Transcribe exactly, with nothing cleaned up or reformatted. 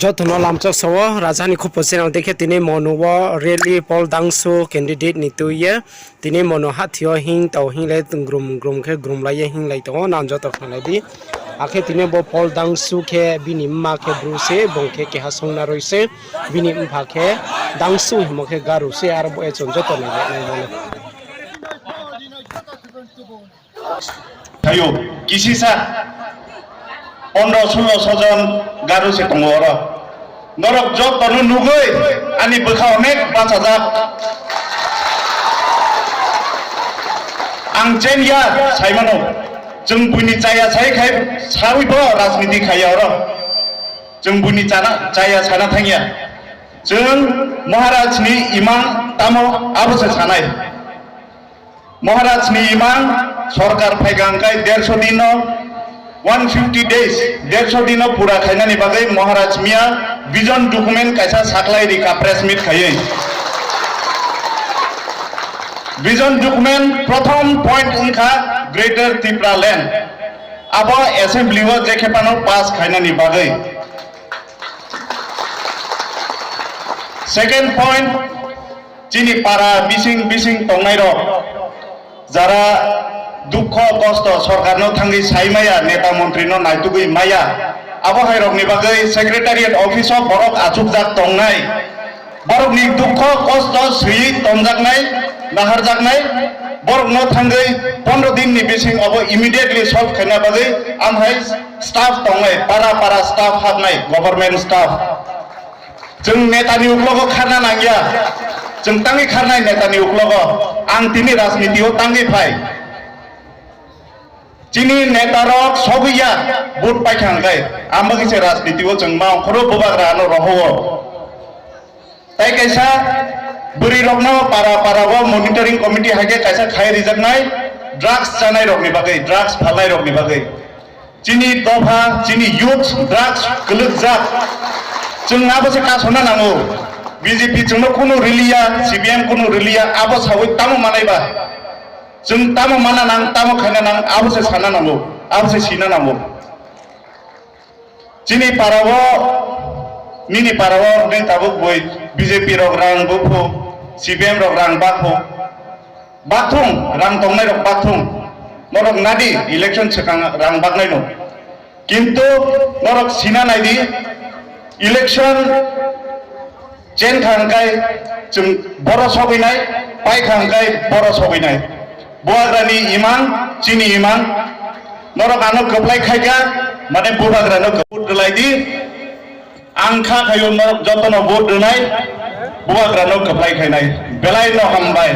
Joto no lamchok sa wo, Raja ni Khupo channel dei khe tini mono wo rally Paul Dangshu candidate ni tui ye. Tini mono hahthi yo hing tao hing le grum grum khe grumlai ye hinglai tong ou, nang joto khnalai di. Akhe tini bo Paul Dangshu khe bini mma khe Bru se, bung khe keha songna roi se, bini mpha khe Dangshu hingmo khe Garu se, aro bo ye chung joto nai nai mano. Phaio, kisisa, pondro solo so jon Garu se tongo oro. Norok joto no nugwi ani bwkha onek bachajak. Ang chen ya, sai mano. Chwng buini chaya sai khai sawi bo rajniti khai ya oro. Chwng buini chana, chaya sana thang ya. Chwng Maharaj ni imang tamo abo se sanai. Maharaj ni imang sorkar phaikha hwnkhe derso din no, one fifty days, derso din no pura khainani bagwi Maharaj miya vision document kaisa saklai rikha press meet khaiwi. Vision document prothom point wngkha Greater Tipraland. Abo assembly o je khe phano pass khainani bagwi. Second point, chini para bising bising tongnai rok, jara dukho kosto sorkar no thangwi sai maya, neta montri no naitugwi maya, abo hai rok ni bagwi secretariat office o borok achukjak tongnai, borok ni dukho kosto swiwi tonjaknai, naharjaknai, borok no thangwi pondro din ni bising abo immediately solve khaina bagwi amhai staff tongnai, para para staff habnai, government staff. Chwng neta ni uklogo kharna nangya. Chwng tangwi kharnai neta ni uklogo. Ang tini rajniti o tangwi phai. Chini neta rok sogwi ya, vote paikha hwnkhe. Ang bagwi se rajniti o chwng ma ongkhoro bubagra no roho o. Tai kaisa bwrwi rokno para para o monitoring committee hai khe kaisa khai rijaknai drugs chanai rokni bagwi, drugs phalnai rokni bagwi. Chini dopha, chini youth drugs kwlwkjak. Chwng abo se kasona nango. B J P chwngno kunu riliya, C P M kunu riliya, abo sawi tamo manai ba? Chwng tamo mana nang, tamo khaina nang, abo se sana nango, abo se sina nango. Chini para o, nini para o, nini tabuk boi B J P rok rang buphu, C P M rok rang baphu. Bakthung, rang tongnai rok bakthung. Norok nadi, election swkang rang baknai no. Kintu norok sina nai di, election chen kha hwnkhe chwng boro sogwi nai, pai kha hwnkhe boro sogwi nai. Bubagrani imang, chini imang, norok ano kwplai khaikha, mane bubagrano vote rwlai di. Ang kha khaio norok jotono vote rwnai, bubagrano kwplai khainai. Belai no hambai.